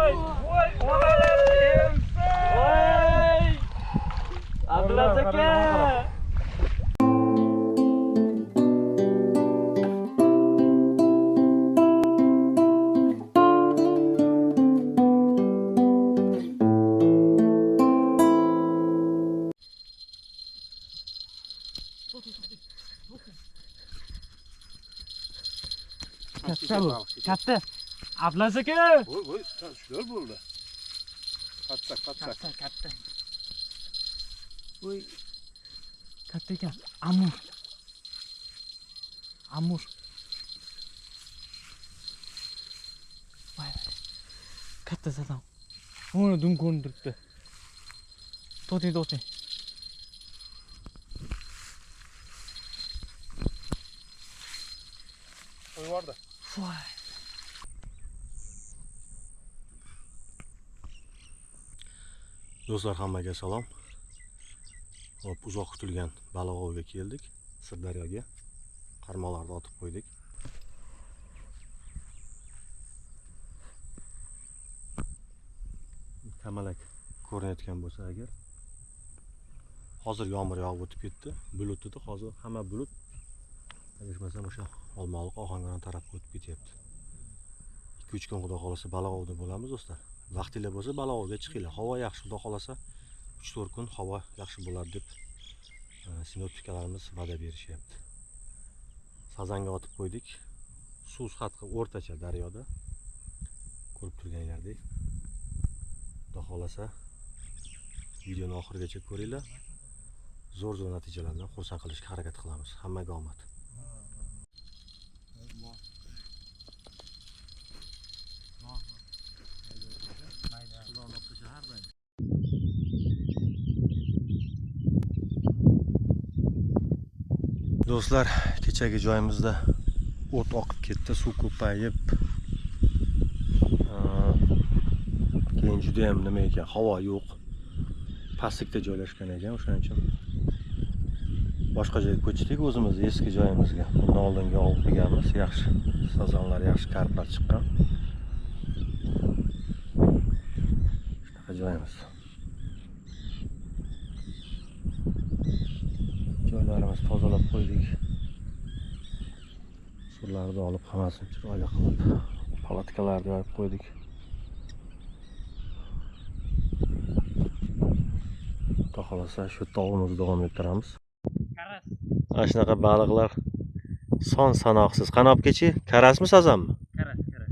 Voy, voy, onalarim. Voy! Abdulaziz aka. Katta bu. Katta. Abdulaziz aka. Voy voy, shular bo'ldi. Katta, katta. Katta, katta. Voy. Katta ekan. Amur. Amur. Voy. Katta sazan. Uni dum ko'rinib turibdi. To'xtang, to'xtang. Qo'yib yubordi. Voy. Do'stlar, hammaga salom. Hop, uzoq kutilgan baliq oviga keldik. Sirdaryoga qarmoqlarni otib qo'ydik. Kamalak ko'rinayotgan bo'lsa agar. Hozir yomg'ir yog'ib o'tib ketdi. Bulut edi, hozir hamma bulut adashmasam o'sha Olmaliq Ohangaron tarafga o'tib ketyapti. 2-3 kun xudo xolasa baliq ovida bo'lamiz do'stlar. Vaqtinglar bo'lsa baliq oviga chiqinglar. Havo yaxshi, xudo xolasa 3-4 kun havo yaxshi bo'ladi deb sinoptiklarimiz va'da berishyapti. Sazanga otib qo'ydik. Suv sathi o'rtacha daryoda. Ko'rib turganlaridek. Xudo xolasa videoni oxirigacha ko'ringlar. Zo'r-zo'r natijalar bilan xursand qilishga harakat qilamiz. Hammaga omad. Do'stlar, kechagi joyimizda o't oqib ketdi, suv ko'payib. Keyin juda ham nima ekan, havo yo'q. Pastlikda joylashgan ekan, o'shaning uchun boshqa joyga ko'chdik, o'zimiz eski joyimizga. Bundan oldingi ov qilganmiz, yaxshi sazonlar, yaxshi karplar chiqqan. Shunaqa joyimiz. Joylarimizni tozalab qo'ydik. Surlarni olib hammasini chiroyli qilib, palatkalarni yoyib qo'ydik. Xudo xolasa shu tovimizni davom ettiramiz. Karas. Ana shunaqa baliqlar son sanoqsiz. Qani olib kechi? Karasmi, sazanmi? Karas, karas.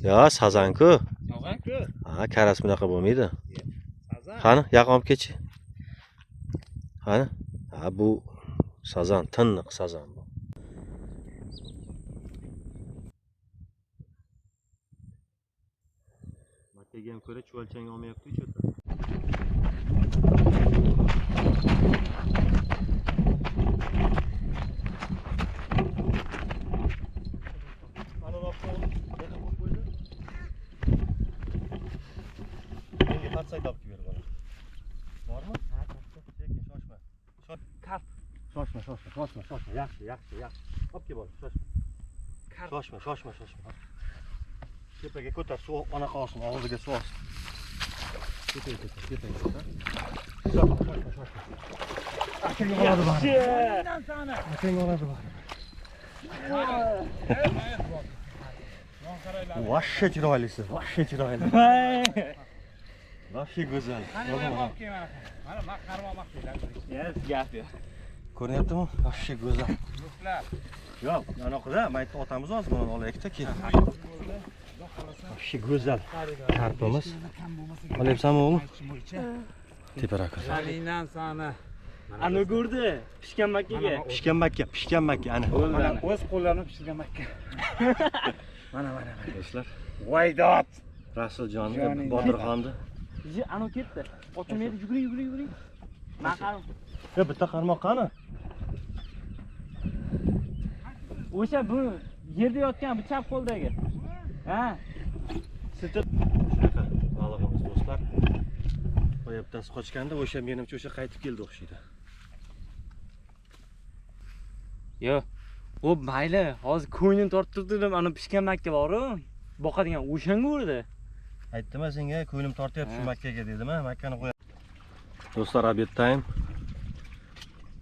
Yo, sazan-ku. Sazan-ku. Ha, karas bunaqa bo'lmaydi. Sazan. Qani, yaqin olib kechi. Qani? Ha, bu sazan, tiniq sazan bu. Makkaga ham ko'ra chuvalchang olmayapti-ku cho'ta. Menga patsayt olib kelib ber bola. Bormi? Ha, sekin shoshma. Karp. Shoshma, shoshma, shoshma, shoshma. Yaxshi, yaxshi, yaxshi. Olib kel bola, shoshma. Karp. Shoshma, shoshma, shoshma. Tepaga ko'tar, suv anaqa olsin, og'ziga suv olsin. Tepaga ko'tar, tepaga ko'tar. Shoshma, shoshma, shoshma. Akang oladi baribir. Akang oladi baribir. Vashsha chiroylisiz, vashsha chiroyli. Vashsha go'zal. Mana mana qarmoq Yes, gap yo'q. Ko'rinyaptimi? Vashsha go'zal. Yo'qlar. Yo'q, anaqada maytni otamiz hozir, buni olaylik-da keyin. Vashsha go'zal karpimiz. Olyapsanmi o'g'lim? Teparoq. Salingdan sani. Ana ko'rdi, pishgan makkaga. Pishgan makka, pishgan makka ana. Mana o'z qo'llarim pishirgan makka. Mana mana mana. Do'stlar, Voy dod. Rasuljon, Joning. Botirxonni. Ana ketdi. Ochilmaydi, yuguring, yuguring, yuguring. Men qarim. Ya bitta qarmoq qani? O'sha bu yerda yotgan bu chap qo'ldagi. Ha. Shunaqa balig'imiz do'stlar. Boya bittasi qochganda o'sha menimcha o'sha qaytib keldi o'xshaydi. Yo'q. Xo'p, mayli. Hozir ko'nglim tortib turdim, ana pishgan makka bor-u. Boqadigan o'shanga urdi. Aytdim senga, ko'nglim tortyapti shu Makkaga dedim, ha, Makkani qo'y. Do'stlar, обед time.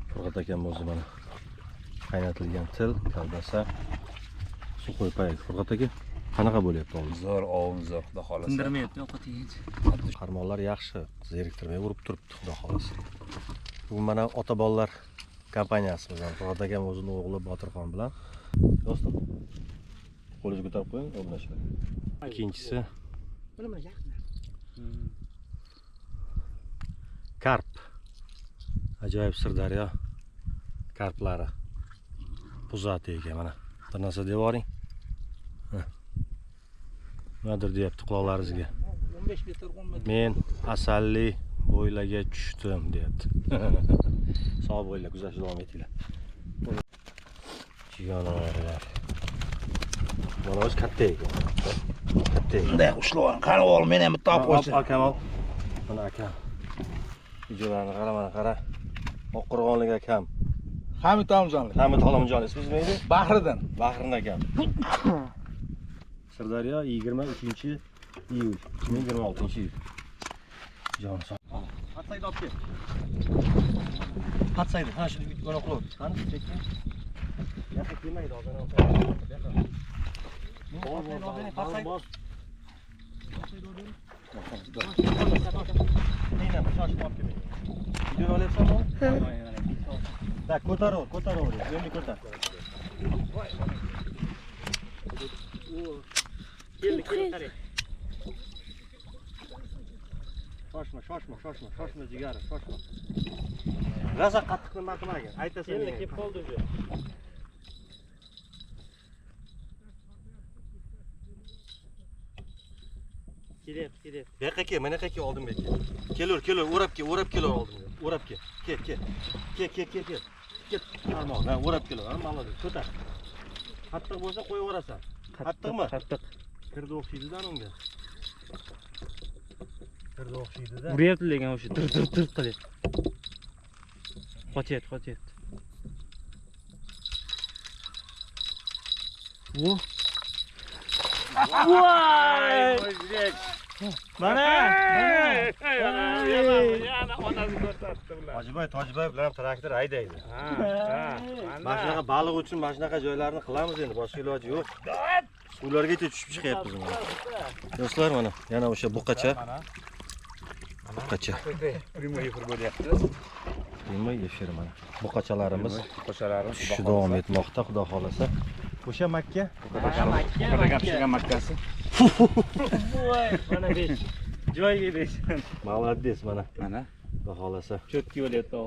Furqat akam o'zi mana qaynatilgan til, kolbasa, сухой паек. Furqat aka, qanaqa bo'lyapti oldin? Zo'r, ovim zo'r, xudo xohlasa. Tindirmayapti ovqat yeguncha. Qarmoqlar yaxshi, zeriktirmay urib turibdi, xudo xohlasa. Bugun mana ota bolalar kompaniyasi bilan Furqat akam o'zini o'g'li Botirxon bilan. Do'stim, qo'lingizni ko'tarib qo'ying, obunachilar. Ikkinchisi karp. Ajoyib Sirdaryo karplari. Puzati ekan mana. Bir narsa deb yuboring. Nimadir deyapti quloqlaringizga. 15 metr 10 metr. Men asalli bo'ylarga tushdim deyapti. Sog' bo'linglar, kuzatishda davom etinglar. Jonivorlar. Mana o'zi katta ekan. Katta ekan. Bunday ushlab oling. Qani o'g'lim, men ham bitta olib qo'ysin. Akam ol. Mana akam. Videolarni qara, mana qara. Oqqo'rg'onlik akam. Hamid Olimjonlik. Hamid Olimjon ismingiz nima edi? Bahriddin. Bahriddin akam. Sirdaryo 23 iyul 2026-yil. Jon sog'. Patsaydi olib kel. Patsaydi. Ha, shuni uyga qilib. Qani, chekking. Yoqqa kelmaydi hozir. Yoqqa. Bor, bor, bor, bor. Qiynama, shoshib olib kelmang. Videoni olyapsanmi? Так, ko'taraver, ko'taraver. Endi ko'tar. Keldi, keldi, qarang. Shoshma, shoshma, shoshma, shoshma jigarim, shoshma. Rosa qattiq nima qilmagin. Aytasan. Keldi, kelib qoldi уже. Kelyapti, kelyapti. Bu yoqqa kel, mana yoqqa kel, oldimga kel. Kelur, kelur, o'rab kel, o'rab kelur oldimga. O'rab kel. Kel, kel. Kel, kel, kel, kel. Kel. Qarmoq, ha, o'rab kelur, ha, молодец. Ko'tar. Qattiq bo'lsa qo'yaverasan. Qattiqmi? Qattiq. Kirdi o'xshaydi-da unga. Kirdi o'xshaydi-da. Uryapti lekin o'sha dir dir dir qilyapti. Qochyapti, qochyapti. Vo. Voy! Mana! Yana onasi ko'rsatdi ular. Hojiboy Tojiboy bilan traktor haydaydi. Ha, ha. Mana shunaqa baliq uchun mana shunaqa joylarni qilamiz endi, boshqa iloji yo'q. Suvlargacha tushib chiqyapmiz mana. Do'stlar, mana yana o'sha buqacha. Buqacha. Прямой эфир bo'lyapti. Прямой эфир mana. Buqachalarimiz Buqachalarimiz tushishi davom etmoqda, xudo xolasa. O'sha Makka. Buqaga pishirgan makkasi. Voy, mana 5. Joyiga 5. Молодец mana. Mana. Xudo xolasa. Чётки bo'lyapti o.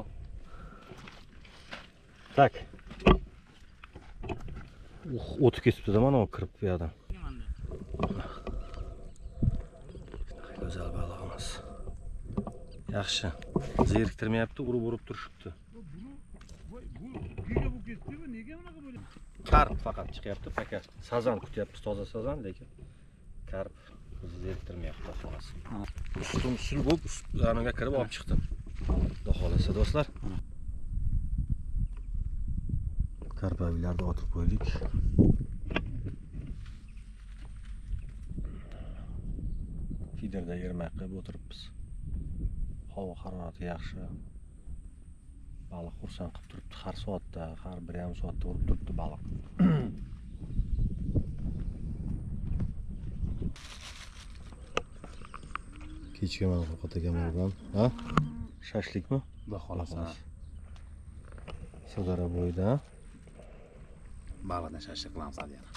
Так. O'tib ketibdi-da mana u kirib bu yoqdan. Shunaqa go'zal balig'imiz. Yaxshi. Zeriktirmayapti, urib-urib turishibdi. Karp faqat chiqyapti, пока. Sazan kutyapmiz, toza sazan, lekin karp bizni zeriktirmayapti, xudo xolasa. Ustim sul bo'lib, ustaniga kirib olib chiqdim. Xudo xolasa, do'stlar. Karpavilarni otib qo'ydik. Fiderda ermak qilib o'tiribmiz. Havo harorati yaxshi. Baliq xursand qilib turibdi har soatda, har 1,5 soatda urib turibdi baliq. Kechga mana Furqat akam bilan, ha? Shashlikmi? Xudo xolasa. Sirdaryo bo'yida. Baliqdan shashlik qilamiz hali yana.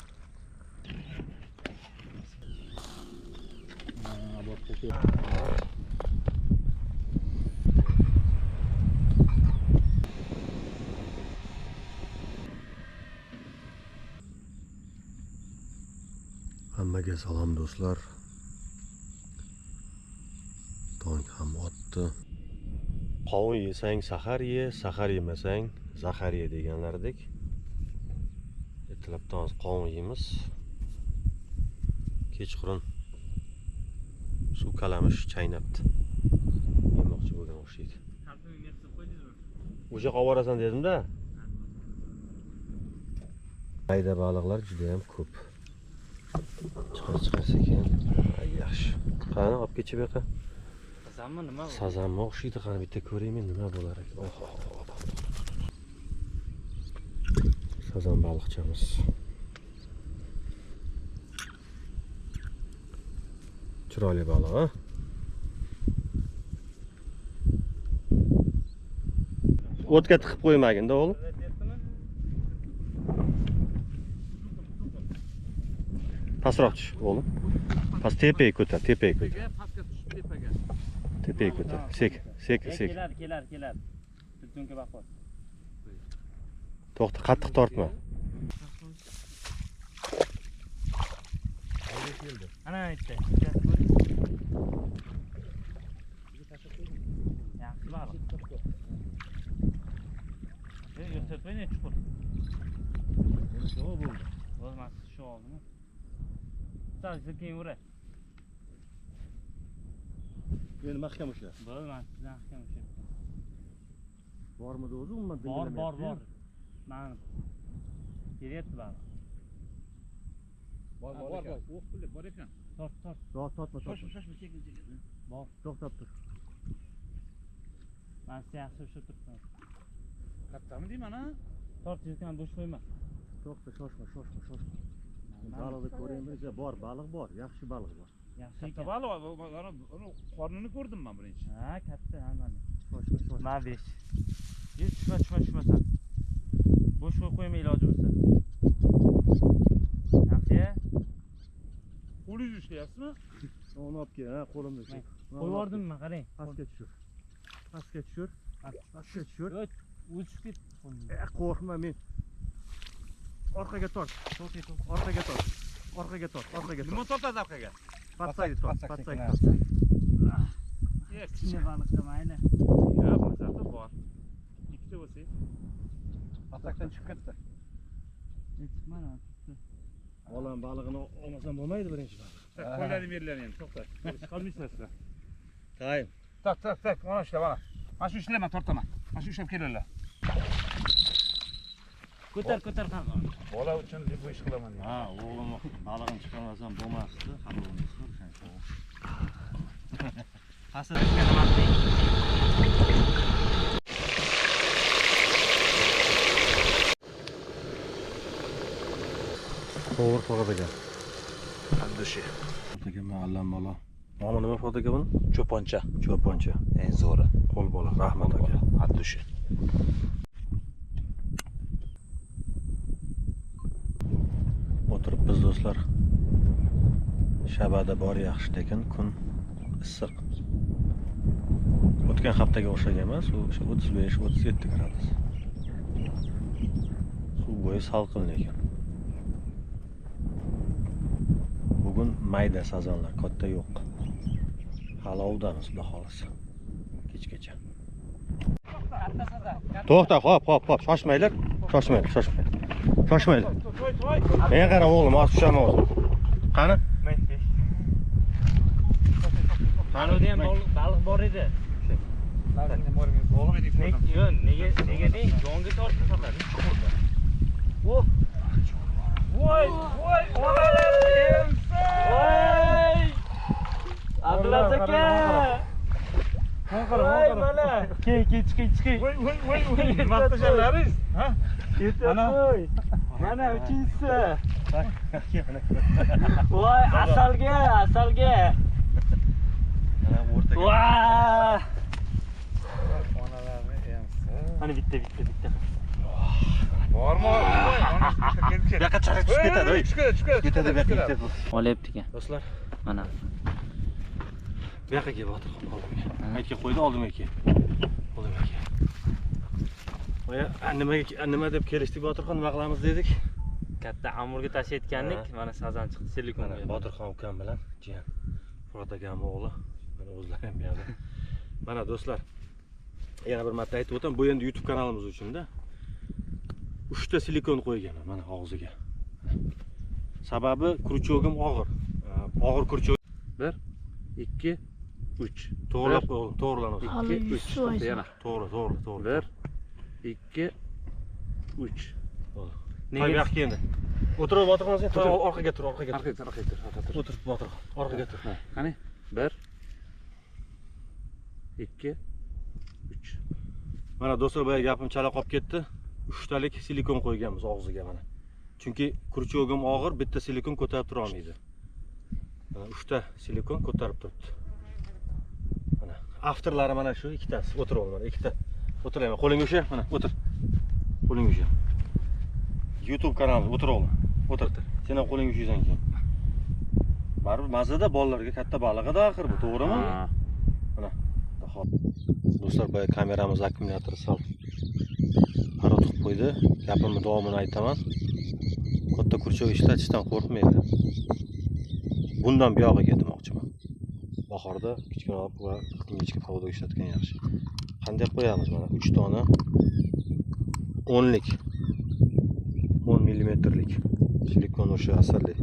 Hammaga salom do'stlar. Tong ham otdi. Qovun yesang sahar ye, sahar yemasang zahar ye deganlaridek. Ertalabdan qovun yeymiz. Kechqurun suv kalamish chaynabdi. Yemoqchi bo'lgan o'xshaydi. O'sha qolib borasan dedim-da. Mayda baliqlar juda ham ko'p. Chiqar chiqar sekin. Ay, yaxshi. Yaxshi. Qani, olib ketchi bu yoqqa. Sazanmi nima bu? Sazanmi o'xshaydi, qani bitta ko'raymi nima bo'lar ekan. Oho. Sazan baliqchamiz. Chiroyli baliq, ha? O'tga tiqib qo'ymagin-da, o'g'lim. Pastroq tush, o'g'lim. Past tepaga ko'tar, tepaga ko'tar. Pastga tushib tepaga. Tepaga ko'tar. Sek, sek, sek. Keladi, keladi, keladi. Tunga baqor. To'xta, qattiq tortma. Ana aytdi. Yaxshi baliq. Yo'q, qo'ying, chuqur. Bo'ldi. Bo'lmasa shu oldimi? Sal keyin uray. Endi mahkam ushla. Bo'lmasa mahkam ushla. Bormidi o'zi umuman? Bor, bor, bor. Mana kelyapti baliq. Bor, bor, bor. O'q puli bor ekan. Tort, tort. Yo'q, tortma, tortma. Shoshma, shoshma, sekin, sekin. Bor. To'xtab tur. Mana siz yaxshi ushlab turibman. Kattami deyman, ha? Tort, yelkani bo'sh qo'yma. To'xta, shoshma, shoshma, shoshma. Baliqni ko'raymi? Bor, baliq bor, yaxshi baliq bor. Yaxshi Katta ekan. baliq, uni qornini ko'rdim men birinchi. Ha, katta, mana. Shoshma, shoshma. Mana 5. Yur, tushma, tushma, tushmasan. Bo'sh qo'yib qo'yma iloji bo'lsa. Yaxshi. Qo'lingizni ushlayapsizmi? Uni olib kel, ha, qo'limda shu. Qo'yib yubordimmi, qarang. Pastga tushir. Pastga tushir. Pastga tushir. Yo'q, o'zi tushib ketdi qo'limdan. Qo'rqma men. Orqaga tort. Orqaga tort. Orqaga tort, orqaga tort. Nima tortadi orqaga? Pastga tort, pastga tort. Kichkina baliqqa mayli. Yo'q, mazasi bor. Ikkita bo'lsa. Patakdan chiqib ketdi. Chiqmadi. Bolam balig'ini olmasam bo'lmaydi birinchi baliq. Qo'llarini beringlar endi, to'xta. Chiqolmaysizlar sizlar. Taym. Tak, tak, tak, mana ushla, mana. Mana shu ushlayman, tortaman. Mana shu ushlab kelinglar. Ko'tar, ko'tar ham. Bola uchun bu ish qilaman. Ha, o'g'lim balig'ini chiqarmasam bo'lmasdi. Xafa bo'lmaysizlar, o'shaning uchun. Pastga nima qiling? To'g'ri Farhod aka. Abdushi. Aka, ma'allam bola. Nomi nima Farhod aka buni? Cho'poncha. Cho'poncha. Eng zo'ri. Qo'l bola. Rahmat aka. Abdushi. O'tirib biz do'stlar. Shabada bor yaxshi, lekin kun issiq. O'tgan haftaga o'xshagan emas, u o'sha 35-37 gradus. Suv bo'yi salqin lekin. Bugun mayda sazonlar, katta yo'q. Hali ovdamiz, xudo xolasa. Kechgacha. To'xta, hop, hop, hop, shoshmanglar. Shoshmanglar, shoshmanglar. Shoshmanglar. Menga qara o'g'lim, hozir tushaman o'zim. Qani? Mana u ham baliq bor edi. O'g'lim edik ko'rdim. Yo'q, nega nega deng? Jonga tortdi faqat. Chuqurda. Oh. Voy, voy, onalarim. Voy! Abdulaziz aka! Qara, Voy mana. Kel, kel, chiqing, chiqing. Voy, voy, voy, voy. Nima qilganlaringiz? Ha? Ana. Mana uchinchisi. Voy, asalga, asalga. Mana o'rtaga. Voy! Onalarni emsi. Mana bitta, bitta, bitta. Bormi? Voy, onasi kelib Bu yoqqa chaqib tushib ketadi, voy. Tushib ketadi, tushib ketadi. Ketadi bu yoqqa. ketadi. Olyapti ekan. Do'stlar, Mana. bu yoqqa kelib Botirxon oldimga. Qaytga qo'ydi, oldimga kel. Oldimga kel. Boya nimaga nima deb kelishdik Botirxon, nima qilamiz dedik? Katta amurga tashlayotgandik, mana sazan chiqdi, silikon. Mana Botirxon ukam bilan jiyan Furqat akam o'g'li, mana o'zlari ham bu yoqda. Mana do'stlar, yana bir marta aytib o'taman, bu endi YouTube kanalimiz uchun-da. 3 ta silikon qo'yganman mana og'ziga. Sababi kruchogim og'ir. Og'ir kruchok. 1 2 3. To'g'rilab qo'y o'g'lim, to'g'rilan o'zi. 2 3. To'xta yana. To'g'ri, to'g'ri, to'g'ri. 1 2 3. Nega bu yoqqa endi? O'tir Botirxon, sen orqaga tur, orqaga tur. Orqaga tur, orqaga tur. O'tir Botirxon, orqaga tur. Qani? 1 2 3. Mana do'stlar, boya gapim chala qolib ketdi. 3 talik silikon qo'yganmiz og'ziga mana. Chunki kurchogim og'ir, bitta silikon ko'tarib tura olmaydi. Mana 3 ta silikon ko'tarib turibdi. Mana avtorlari mana shu ikkitasi. O'tir o'g'lim, mana ikkita. O'tirayman. Qo'lingga usha, mana o'tir. Qo'lingga usha. YouTube kanali, o'tir o'g'lim. O'tir. Sen ham qo'lingga ushaysan keyin. Baribir mazada bolalarga katta balig'ida axir bu, to'g'rimi? Mana. Do'stlar, boya kameramiz akkumulyatori sal parot qilib qo'ydi. Gapimni davomini aytaman. Katta kurchok ishlatishdan qo'rqmaydi. Bundan buyog'iga demoqchiman. Bahorda kichkinaroq va ingichka pavlov ishlatgan yaxshi. Qanday qo'yamiz mana 3 dona 10lik 10 millimetrlik silikon o'sha asarli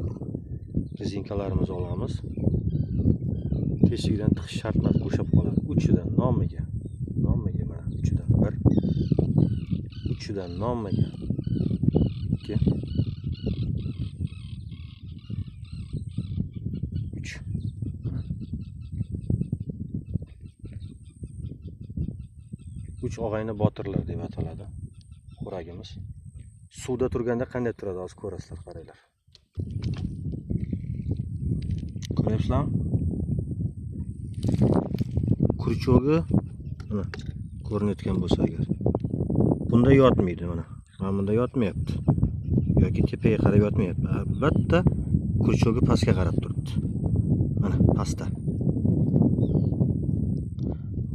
rezinkalarimizni olamiz. Teshigidan tiqish shart emas, bo'shab qoladi. 3idan nomiga, nomiga mana 3idan 1, 3idan nomiga 2, 3. Uch og'ayni botirlar deb ataladi xo'ragimiz. Suvda turganda qanday turadi hozir ko'rasizlar, qaranglar. Ko'ryapsizlarmi? Kurchogi mana ko'rinayotgan bo'lsa agar. Bunda yotmaydi mana. Mana bunda yotmayapti. Yoki tepaga qarab yotmayapti. Albatta kurchogi pastga qarab turibdi. Mana pastda.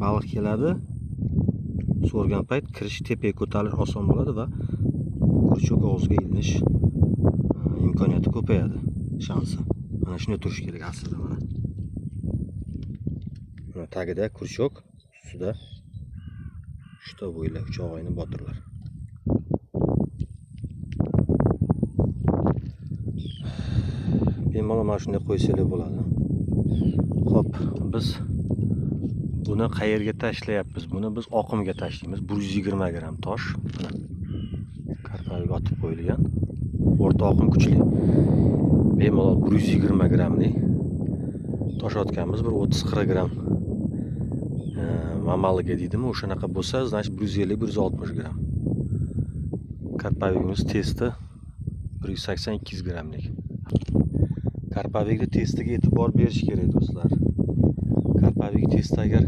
Baliq keladi. So'rgan payt kirish tepaga ko'tarilish oson bo'ladi va kurchok og'ziga ilinish imkoniyati ko'payadi, shansi. Mana shunday turish kerak aslida mana. Mana tagida kurchok, ustida uchta bo'ylar, uch og'ayni botirlar. Bemalol mana shunday qo'ysanglar bo'ladi. Xo'p, biz buni qayerga tashlayapmiz? Buni biz oqimga tashlaymiz. 120 gram tosh. Mana karpaviga otib qo'yilgan. O'rta oqim kuchli. Bemalol 120 gramli tosh otganmiz. Bir 30-40 gram mamaliga deydimi? O'shanaqa bo'lsa, значит 150-160 gram. Karpavigimiz testi 180-200 gramlik. Karpavikni testiga e'tibor berish kerak do'stlar. Karpavik testi agar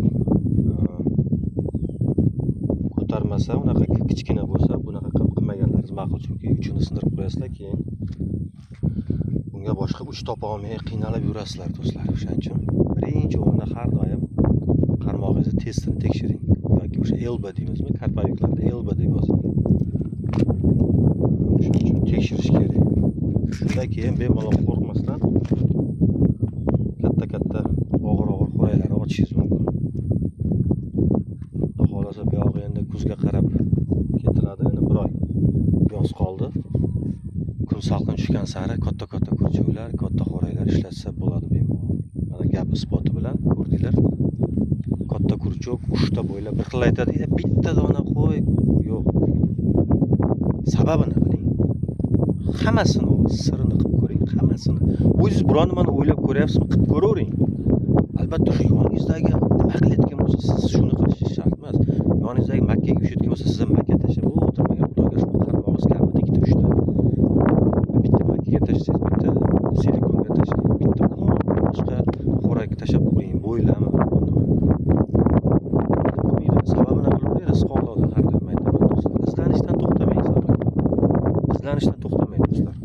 ko'tarmasa, unaqa kichkina bo'lsa, bunaqa qilib qilmaganlaringiz ma'qul, chunki uchini sindirib qo'yasizlar, keyin bunga boshqa uch topa olmay qiynalib yurasizlar do'stlar. O'shaning uchun birinchi o'rinda har doim qarmog'ingizni testini tekshiring yoki o'sha elba deymizmi, karpaviklarda elba deb yozilgan. O'shaning uchun tekshirish kerak. Shundan keyin bemalol qo'rqmasdan katta-katta og'ir-og'ir xo'raylarni ochishingiz mumkin. Xudo xohlasa buyog'i endi kuzga qarab ketiladi. Endi bir oy yoz qoldi. Kun salqin tushgan sari katta-katta kurchoklar, katta xo'raylar ishlatsa bo'ladi bemalol. Mana gap isboti bilan ko'rdinglar. Katta kurchok 3 ta bo'ylab bir xil aytadi, bitta dona qo'y, yo'q. Sababini biling. Hammasini sirini qilib ko'ring, hammasini. O'zingiz biron nimani o'ylab ko'ryapsizmi, qilib ko'ravering. Albatta shu yoningizdagi nima qilayotgan bo'lsa, siz shuni qilishingiz shart emas. Yoningizdagi makkaga ushayotgan bo'lsa, siz ham makka tashlab o'tirmagan, Xudoga shukur, qarmog'ingiz kamida 2 ta 3 ta. Bitta makkaga tashlasangiz, bitta silikonga tashlang, bitta boshqa xo'rak tashlab qo'ying, bo'ylami, nima. Sababini qilib rizq Allohdan, har doim aytaman do'stlar. Izlanishdan to'xtamang, izlanishdan to'xtamang do'stlar.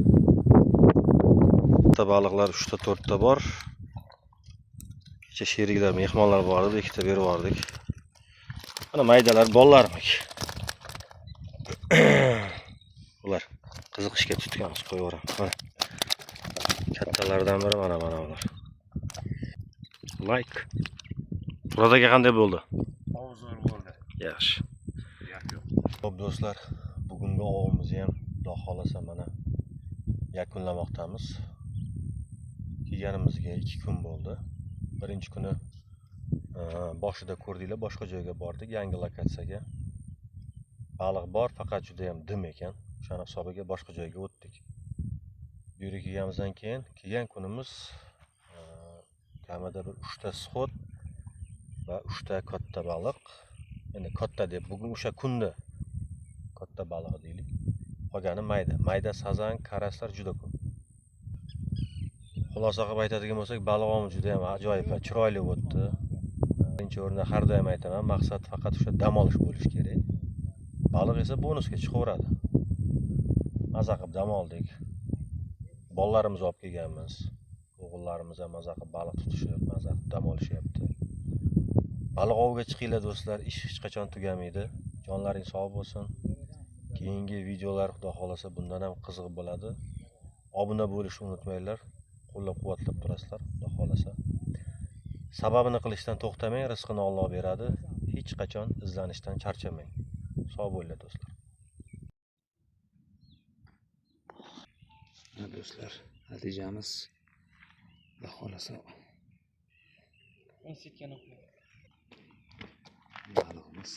Katta baliqlar 3 ta 4 ta bor. Kecha sheriklar, mehmonlar bor edi, 2 ta berib yubordik. Mana maydalar bolalarniki. Ular qiziqishga tutganmiz, qo'yib yuboraman. Mana kattalardan biri mana ular. Like. Murod aka qanday bo'ldi? Zo'r bo'ldi. Yaxshi. Xo'p do'stlar, bugungi ovimizni ham Xudo xolasa mana yakunlamoqdamiz. Kelganimizga 2 kun bo'ldi. Birinchi kuni boshida ko'rdinglar, boshqa joyga bordik, yangi lokatsiyaga. Baliq bor, faqat juda ham dim ekan. O'shani hisobiga boshqa joyga o'tdik. Bu yerga kelganimizdan keyin kelgan kunimiz kamida bir 3 ta сход va 3 ta katta baliq. Endi katta deb bugun o'sha kunni katta balig'i deylik. Qolgani mayda. Mayda sazan, karaslar juda ko'p. Xulosa qilib aytadigan bo'lsak, baliq ovi juda ham ajoyib va chiroyli o'tdi. Birinchi o'rinda har doim aytaman, maqsad faqat o'sha dam olish bo'lishi kerak. Baliq esa bonusga chiqaveradi. Maza qilib dam oldik. Bolalarimizni olib kelganmiz. O'g'illarimiz ham maza qilib baliq tutishib, maza qilib dam olishyapti. Baliq oviga chiqinglar do'stlar, ish hech qachon tugamaydi. Jonlaring sog' bo'lsin. Keyingi videolar xudo xolasa bundan ham qiziq bo'ladi. Obuna bo'lishni unutmanglar. Qo'llab-quvvatlab turasizlar, xudo xolasa. Sababini qilishdan to'xtamang, rizqini Alloh beradi. Hech qachon izlanishdan charchamang. Sog' bo'linglar do'stlar. Mana do'stlar, natijamiz xudo xolasa Institutga balig'imiz.